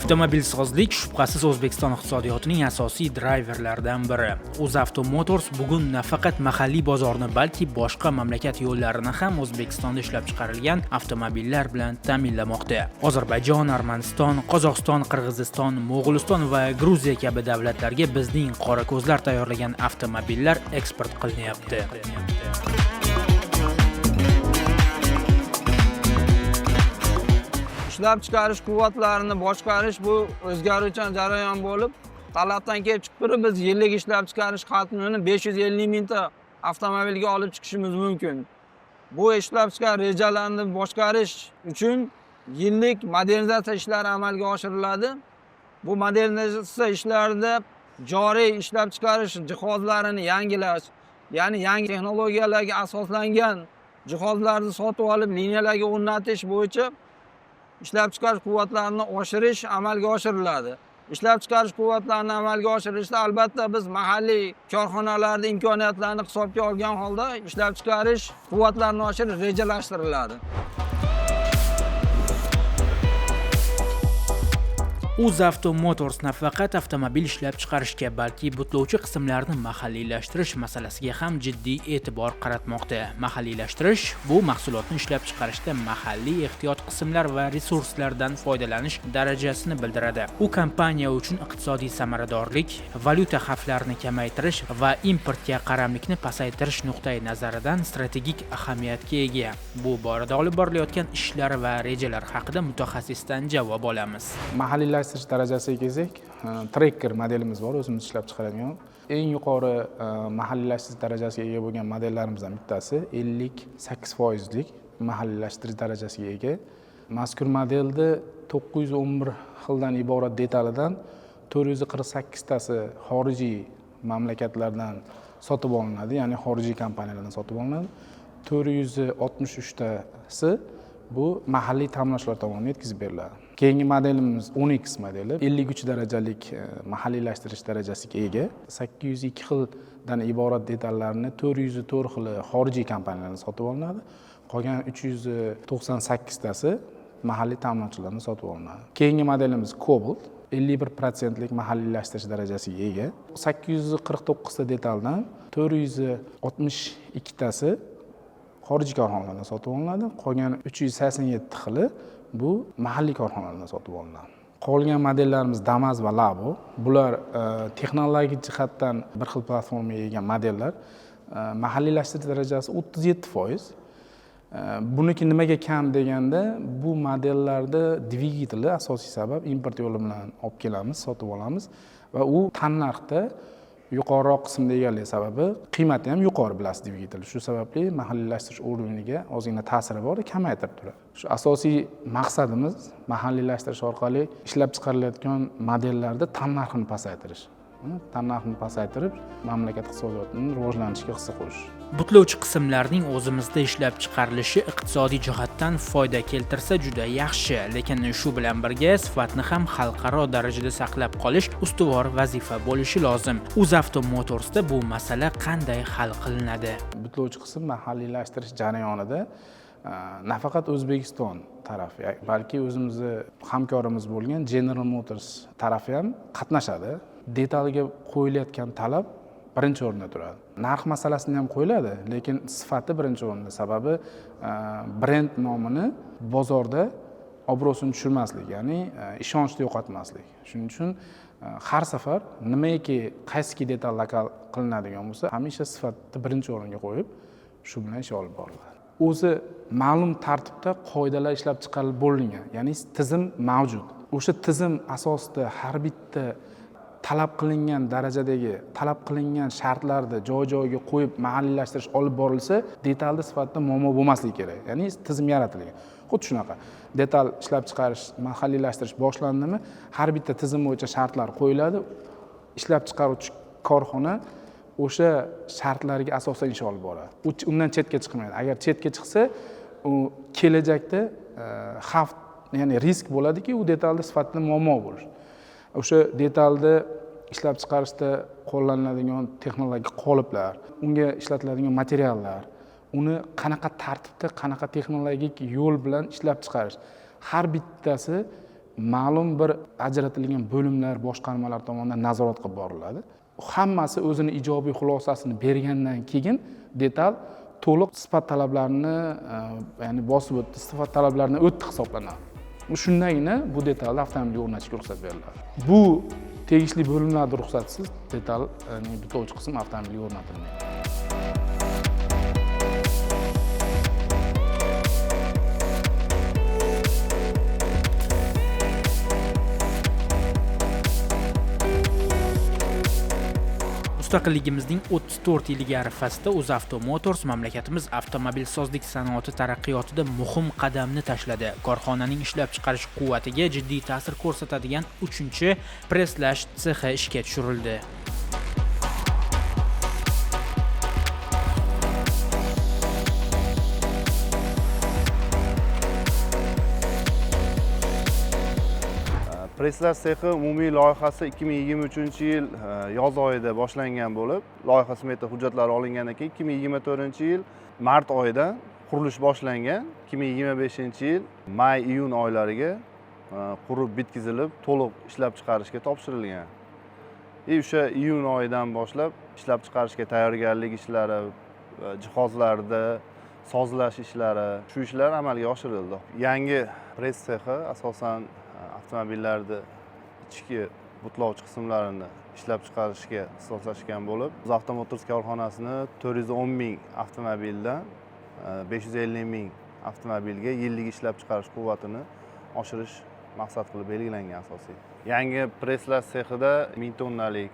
Avtomobilsozlik shubhasiz O'zbekiston iqtisodiyotining asosiy drayverlaridan biri. UzAuto Motors bugun nafaqat mahalliy bozorni, balki boshqa mamlakat yo'llarini ham O'zbekistonda ishlab chiqarilgan avtomobillar bilan ta'minlamoqda. Ozarbayjon, Armaniston, Qozog'iston, Qirg'iziston, Mo'g'uliston va Gruziya kabi davlatlarga bizning qorako'zlar tayyorlagan avtomobillar eksport qilinyapti. Ishlab chiqarish quvvatlarini boshqarish bu o'zgaruvchan jarayon bo'lib, talabdan kelib chiqib turib biz yillik ishlab chiqarish hajmini 550 mingta avtomobilga olib chiqishimiz mumkin. Bu ishlab chiqarish rejalarini boshqarish uchun yillik modernizatsiya ishlari amalga oshiriladi. Bu modernizatsiya ishlarida joriy ishlab chiqarish jihozlarini yangilash, ya'ni yangi texnologiyalarga asoslangan jihozlarni sotib olib liniyalarga o'rnatish bo'yicha ishlab chiqarish quvvatlarini oshirish amalga oshiriladi. Ishlab chiqarish quvvatlarini amalga oshirishda albatta biz mahalliy korxonalarning imkoniyatlarini hisobga olgan holda ishlab chiqarish quvvatlarini oshirish rejalashtiriladi. UzAuto Motors nafaqat avtomobil ishlab chiqarishga, balki butlovchi qismlarni mahalliylashtirish masalasiga ham jiddiy e'tibor qaratmoqda. Mahalliylashtirish bu mahsulotni ishlab chiqarishda mahalliy ehtiyot qismlar va resurslardan foydalanish darajasini bildiradi. U kompaniya uchun iqtisodiy samaradorlik, valyuta xavflarini kamaytirish va importga qaramlikni pasaytirish nuqtai nazaridan strategik ahamiyatga ega. Bu borada olib borilayotgan ishlar va rejalar haqida mutaxassisdan javob olamiz. Mahalliylashtirish darajasiga kelsak, Tracker modelimiz bor, o'zimiz ishlab chiqaradigan. Eng yuqori mahalliylashtirish darajasiga ega bo'lgan modellarimizdan bittasi 58%lik mahalliylashtirish darajasiga ega. Mazkur modelda 911 xildan iborat detalidan 448 tasi xorijiy mamlakatlardan sotib olinadi, ya'ni xorijiy kompaniyalardan sotib olinadi. 463 tasi bu mahalliy ta'minotchilar tomonidan yetkazib beriladi. Keyingi modelimiz Onix modeli 53 darajalik mahalliylashtirish darajasiga ega. 802 xildan iborat detallarni 404 xili xorijiy kompaniyalardan sotib olinadi. Qolgan 398 tasi mahalliy ta'minotchilardan sotib olinadi. Keyingi modelimiz Cobalt 51%lik mahalliylashtirish darajasiga ega. 849 ta detaldan 462 tasi xorijiy korxonalardan sotib olinadi. Qolgan 387 xili bu mahalliy korxonalardan sotib olinadi. Qolgan modellarimiz Damas va Labo. Bular texnologik jihatdan bir xil platformaga ega modellar. Mahalliylashtirish darajasi 37%. Buniki nimaga kam deganda, bu modellarda dvigateli asosiy sabab import yo'li bilan olib kelamiz, sotib olamiz va u tannarxda yuqoriroq qismda egaligi sababi qiymati ham yuqori, bilasiz, dvigatel. Shu sababli mahalliylashtirish уровниga ozgina ta'siri bor, kamaytirib turadi. Shu asosiy maqsadimiz mahalliylashtirish orqali ishlab chiqarilayotgan modellarda tannarxini pasaytirish. Tannarxini pasaytirib, mamlakat iqtisodiyotining rivojlanishiga hissa qo'shish. Butlovchi qismlarning o'zimizda ishlab chiqarilishi iqtisodiy jihatdan foyda keltirsa juda yaxshi, lekin shu bilan birga sifatni ham xalqaro darajada saqlab qolish ustuvor vazifa bo'lishi lozim. UzAuto Motorsda bu masala qanday hal qilinadi? Butlovchi qism mahalliylashtirish jarayonida nafaqat O'zbekiston tarafi, balki o'zimizni hamkorimiz bo'lgan General Motors tarafi ham qatnashadi. Detalga qo'yilayotgan talab birinchi o'rinda turadi. Narx masalasini ham qo'yiladi, lekin sifati birinchi o'rinda. Sababi brend nomini bozorda obro'sini tushirmaslik, ya'ni ishonchni yo'qotmaslik. Shuning uchun har safar nimaiki qaysiki detal lokal qilinadigan bo'lsa, hamisha sifatni birinchi o'ringa qo'yib, shu bilan ish olib boriladi. O'zi ma'lum tartibda qoidalar ishlab chiqarilib bo'lingan, ya'ni tizim mavjud. O'sha tizim asosida har bitta talab qilingan darajadagi, talab qilingan shartlarni joy-joyiga qo'yib mahalliylashtirish olib borilsa, detalda sifatida muammo bo'lmasligi kerak. Ya'ni tizim yaratilgan. Xuddi shunaqa. Detal ishlab chiqarish, mahalliylashtirish boshlandimi, har bitta tizim bo'yicha shartlar qo'yiladi. Ishlab chiqaruvchi korxona o'sha shartlarga asosan ish olib boradi. U undan chetga chiqmaydi. Agar chetga chiqsa, u kelajakda xavf, ya'ni risk bo'ladiki, u detalda sifatida muammo bo'lishi. O'sha detalni ishlab chiqarishda qo'llaniladigan texnologik qoliplar, unga ishlatiladigan materiallar, uni qanaqa tartibda, qanaqa texnologik yo'l bilan ishlab chiqarish, har bittasi Ma'lum bir ajratilgan bo'limlar, boshqarmalar tomonidan nazorat qilib boriladi. Hammasi o'zini ijobiy xulosasini bergandan keyin detal to'liq sifat talablarini, ya'ni bosib o'tdi, sifat talablaridan o'tdi hisoblanadi. Shundagina bu detalni avtomobilga o'rnatishga ruxsat beriladi. Bu tegishli bo'limlarning ruxsatisiz detal, ya'ni butlovchi qism avtomobilga o'rnatilmaydi. Mustaqilligimizning 34 yilligi arafasida UzAuto Motors mamlakatimiz avtomobilsozlik sanoati taraqqiyotida muhim qadamni tashladi. Korxonaning ishlab chiqarish quvvatiga jiddiy ta'sir ko'rsatadigan 3-presslash sexi ishga tushirildi. Presslash sexi umumiy loyihasi 2023-yil yoz oyida boshlangan bo'lib, loyiha smeta hujjatlari olingandan keyin 2024-yil mart oyida qurilish boshlangan. 2025-yil may-iyun oylariga qurib bitkazilib, to'liq ishlab chiqarishga topshirilgan. O'sha iyun oyidan boshlab ishlab chiqarishga tayyorgarlik ishlari, jihozlarda sozlash ishlari, shu ishlar amalga oshirildi. Yangi press sexi asosan avtomobillarni ichki butlovchi qismlarini ishlab chiqarishga ixtisoslashgan bo'lib, UzAuto Motors korxonasini 410 ming avtomobildan 550 ming avtomobilga yillik ishlab chiqarish quvvatini oshirish maqsad qilib belgilangan asosiy. Yangi presslash sexida 1000 tonnalik,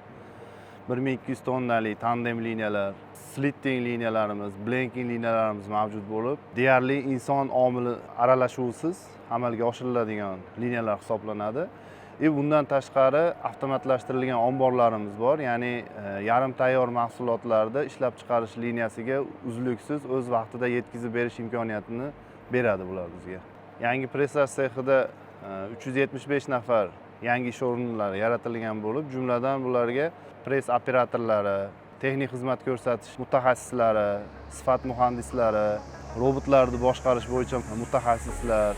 1200 tonnalik tandem liniyalar, slitting liniyalarimiz, blanking liniyalarimiz mavjud bo'lib, deyarli inson omili aralashuvisiz amalga oshiriladigan liniyalar hisoblanadi. Bundan tashqari avtomatlashtirilgan omborlarimiz bor, ya'ni yarim tayyor mahsulotlarni ishlab chiqarish liniyasiga uzluksiz o'z vaqtida yetkazib berish imkoniyatini beradi bular bizga. Yangi presslash sexida 375 nafar yangi ish o'rinlari yaratilgan bo'lib, jumladan bularga press operatorlari, texnik xizmat ko'rsatish mutaxassislari, sifat muhandislari, robotlarni boshqarish bo'yicha mutaxassislar,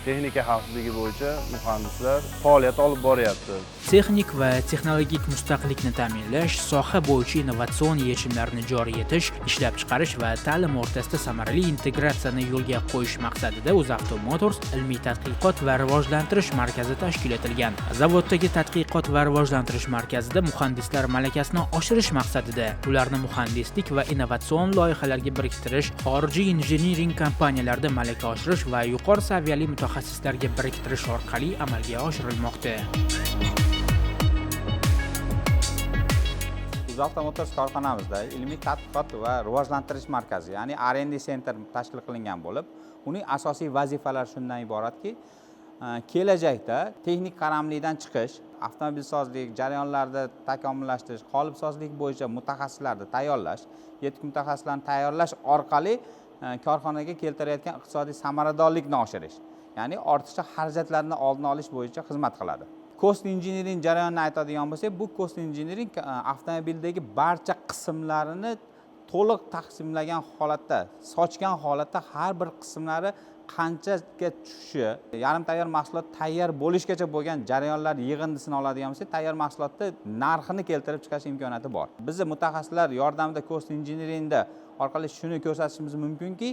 texnika xavfsizligi bo'yicha muhandislar faoliyat olib boryapti. Texnik va texnologik mustaqillikni ta'minlash, soha bo'yicha innovatsion yechimlarni joriy etish, ishlab chiqarish va ta'lim o'rtasida samarali integratsiyani yo'lga qo'yish maqsadida UzAuto Motors ilmiy tadqiqot va rivojlantirish markazi tashkil etilgan. Zavoddagi tadqiqot va rivojlantirish markazida muhandislar malakasini oshirish maqsadida ularni muhandislik va innovatsion loyihalarga biriktirish, xorijiy injiniring kompaniyalarida malaka oshirish va yuqori saviyali mutaxassislarga biriktirish orqali amalga oshirilmoqda. UzAuto Motors korxonamizda ilmiy tadqiqot va rivojlantirish markazi, ya'ni R&D center tashkil qilingan bo'lib, uning asosiy vazifalari shundan iboratki, kelajakda texnik qaramlikdan chiqish, avtomobilsozlik jarayonlarida takomillashtirish, qolipsozlik bo'yicha mutaxassislarni tayyorlash, yetuk mutaxassislarni tayyorlash orqali korxonaga keltirayotgan iqtisodiy samaradorlikni oshirish, ya'ni ortiqcha xarajatlarni oldini olish bo'yicha xizmat qiladi. Cost engineering jarayonini aytadigan bo'lsak, bu cost engineering avtomobildagi barcha qismlarini to'liq taqsimlagan holatda, sochgan holatda har bir qismlari qanchaga tushishi, yarim tayyor mahsulot tayyor bo'lishgacha bo'lgan jarayonlar yig'indisini oladigan bo'lsak, tayyor mahsulotni narxini keltirib chiqarish imkoniyati bor. Bizni mutaxassislar yordamida cost engineeringda orqali shuni ko'rsatishimiz mumkinki,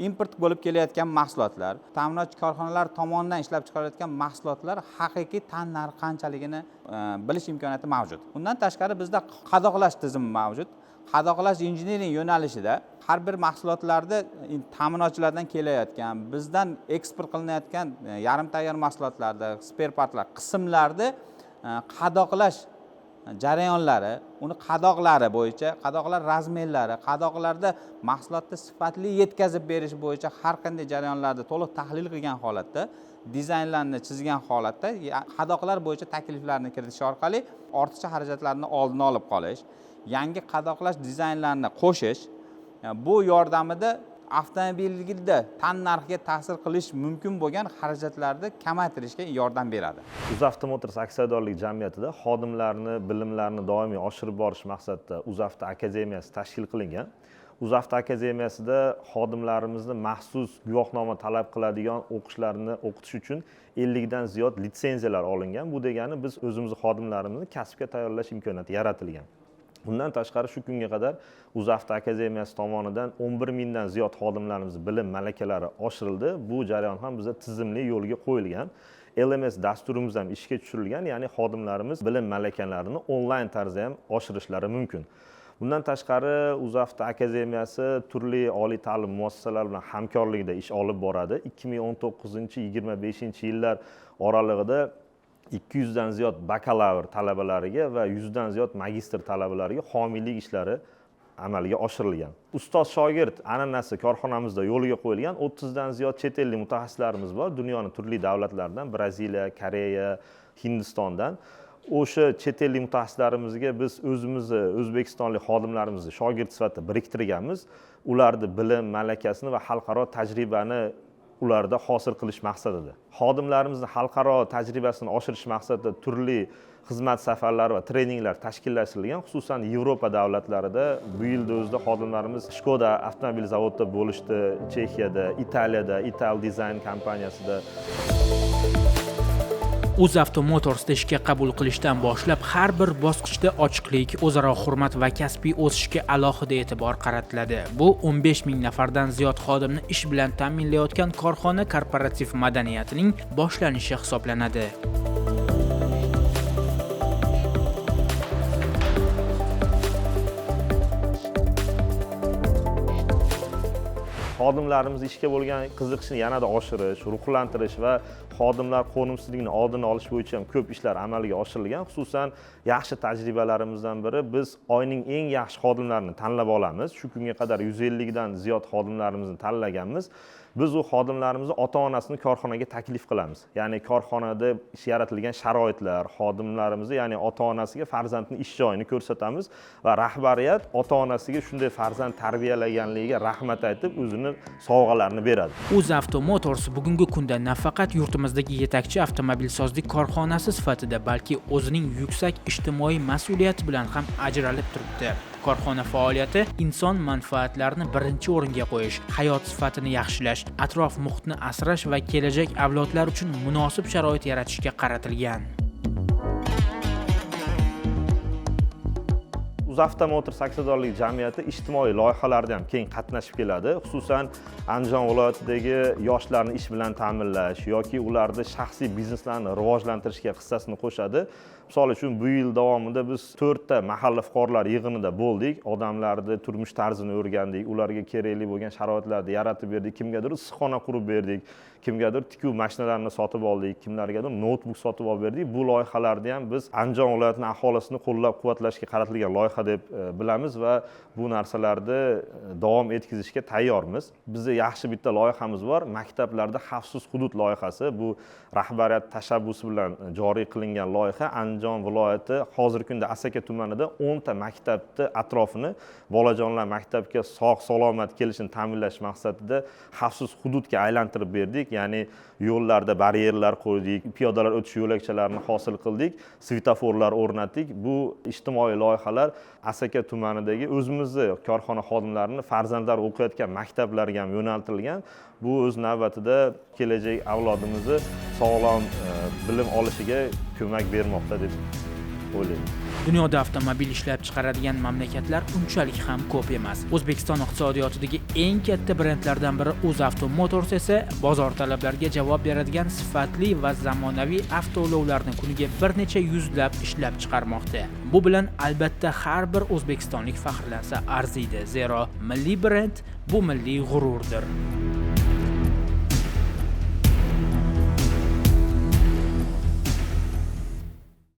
import bo'lib kelayotgan mahsulotlar, ta'minotchi korxonalar tomonidan ishlab chiqarilayotgan mahsulotlar haqiqiy tan narxi qanchaligini bilish imkoniyati mavjud. Undan tashqari bizda qadoqlash tizimi mavjud. Qadoqlash injiniring yo'nalishida har bir mahsulotlarni ta'minotchilardan kelayotgan, bizdan eksport qilinayotgan yarim tayyor mahsulotlarda, spare partlar, qismlarni qadoqlash jarayonlari, uni qadoqlari bo'yicha, qadoqlar razmerlari, qadoqlarda mahsulotni sifatli yetkazib berish bo'yicha har qanday jarayonlarni to'liq tahlil qilgan holatda, dizaynlarni chizgan holatda qadoqlar bo'yicha takliflarni kiritish orqali ortiqcha xarajatlarni oldini olib qolish, yangi qadoqlash dizaynlarini qo'shish, bu yordamida avtomobilda tan narxiga ta'sir qilish mumkin bo'lgan xarajatlarni kamaytirishga yordam beradi. UzAuto Motors aksiyadorlik jamiyatida xodimlarni bilimlarini doimiy oshirib borish maqsadida UzAuto akademiyasi tashkil qilingan. UzAvto akademiyasida xodimlarimizni maxsus guvohnoma talab qiladigan o'qishlarni o'qitish uchun 50 dan ziyod litsenziyalar olingan. Bu degani biz o'zimizni xodimlarimizni kasbga tayyorlash imkoniyati yaratilgan. Bundan tashqari shu kunga qadar UzAvto akademiyasi tomonidan 11 mingdan ziyod xodimlarimiz bilim malakalari oshirildi. Bu jarayon ham bizda tizimli yo'lga qo'yilgan. LMS dasturimiz ham ishga tushirilgan, ya'ni xodimlarimiz bilim malakalarini onlayn tarzda ham oshirishlari mumkin. Bundan tashqari UzAvto akademiyasi turli oliy ta'lim muassasalari bilan hamkorlikda ish olib boradi. 2019-25 yillar oralig'ida 200 dan ziyod bakalavr talabalariga va 100 dan ziyod magistr talabalariga homiylik ishlari amalga oshirilgan. Ustoz shogird an'anasi korxonamizda yo'lga qo'yilgan. 30 dan ziyod chet ellik mutaxassislarimiz bor, dunyoni turli davlatlaridan: Braziliya, Koreya, Hindistondan. O'sha chet ellik mutaxassislarimizga biz o'zimizni o'zbekistonlik xodimlarimizni shogird sifatida biriktirganmiz. Ularni bilim malakasini va xalqaro tajribani ularda hosil qilish maqsadida, xodimlarimizni xalqaro tajribasini oshirish maqsadida turli xizmat safarlari va treninglar tashkillashtirilgan. Xususan, Yevropa davlatlarida bu yilni o'zida xodimlarimiz Shkoda avtomobil zavodida bo'lishdi, Chexiyada, Italiyada, Ital Design kompaniyasida. UzAvto Motorsda ishga qabul qilishdan boshlab har bir bosqichda ochiqlik, o'zaro hurmat va kasbiy o'sishga alohida e'tibor qaratiladi. Bu 15 ming nafardan ziyod xodimni ish bilan ta'minlayotgan korxona korporativ madaniyatining boshlanishi hisoblanadi. Xodimlarimiz ishga bo'lgan qiziqishini yanada oshirish, ruhlantirish va xodimlar qo'nimsizligini oldini olish bo'yicha ham ko'p ishlar amalga oshirilgan. Xususan, yaxshi tajribalarimizdan biri, biz oyning eng yaxshi xodimlarini tanlab olamiz. Shu kunga qadar 150 dan ziyod xodimlarimizni tanlaganmiz. Biz u xodimlarimizni ota onasini korxonaga taklif qilamiz, ya'ni korxonada yaratilgan sharoitlar, xodimlarimizni, ya'ni ota onasiga farzandni ish joyini ko'rsatamiz va rahbariyat ota onasiga shunday farzand tarbiyalaganligiga rahmat aytib, o'zini sovg'alarini beradi. UzAvto Motors bugungi kunda nafaqat yurtimizdagi yetakchi avtomobilsozlik korxonasi sifatida, balki o'zining yuksak ijtimoiy mas'uliyati bilan ham ajralib turibdi. Korxona faoliyati inson manfaatlarini birinchi o'ringa qo'yish, hayot sifatini yaxshilash, atrof muhitni asrash va kelajak avlodlar uchun munosib sharoit yaratishga qaratilgan. UzAvto Motors aksiyadorlik jamiyati ijtimoiy loyihalarda ham keng qatnashib keladi. Xususan, Andijon viloyatidagi yoshlarni ish bilan ta'minlash yoki ularni shaxsiy bizneslarini rivojlantirishga hissasini qo'shadi. Misol uchun, bu yil davomida biz to'rtta mahalla fuqarolar yig'inida bo'ldik, odamlarni turmush tarzini o'rgandik, ularga kerakli bo'lgan sharoitlarni yaratib berdik. Kimgadir issiqxona qurib berdik, kimgadir tikuv mashinalarini sotib oldik, kimlargadir noutbuk sotib olib berdik. Bu loyihalarni ham biz Andijon viloyatini aholisini qo'llab quvvatlashga qaratilgan loyiha deb bilamiz va bu narsalarni davom etkazishga tayyormiz. Bizni yaxshi bitta loyihamiz bor, maktablarda xavfsiz hudud loyihasi. Bu rahbariyat tashabbusi bilan joriy qilingan loyiha. Andijon viloyati, hozirgi kunda Asaka tumanida 10 ta maktabni atrofini bolajonlar maktabga sog' salomat kelishini ta'minlash maqsadida xavfsiz hududga aylantirib berdik, ya'ni yo'llarda baryerlar qo'ydik, piyodalar o'tish yo'lakchalarini hosil qildik, svetoforlar o'rnatdik. Bu ijtimoiy loyihalar Asaka tumanidagi o'zimizni korxona xodimlarini farzandlari o'qiyotgan maktablarga ham yo'naltirilgan. Bu o'z navbatida kelajak avlodimizni sog'lom bilim olishiga ko'mak bermoqda deb o'ylayman. Dunyoda avtomobil ishlab chiqaradigan mamlakatlar unchalik ham ko'p emas. O'zbekiston iqtisodiyotidagi eng katta brendlardan biri UzAvto Motors esa bozor talablariga javob beradigan sifatli va zamonaviy avtoulovlarni kuniga bir necha yuzlab ishlab chiqarmoqda. Bu bilan albatta har bir o'zbekistonlik faxrlansa arziydi, zero milliy brend bu milliy g'ururdir.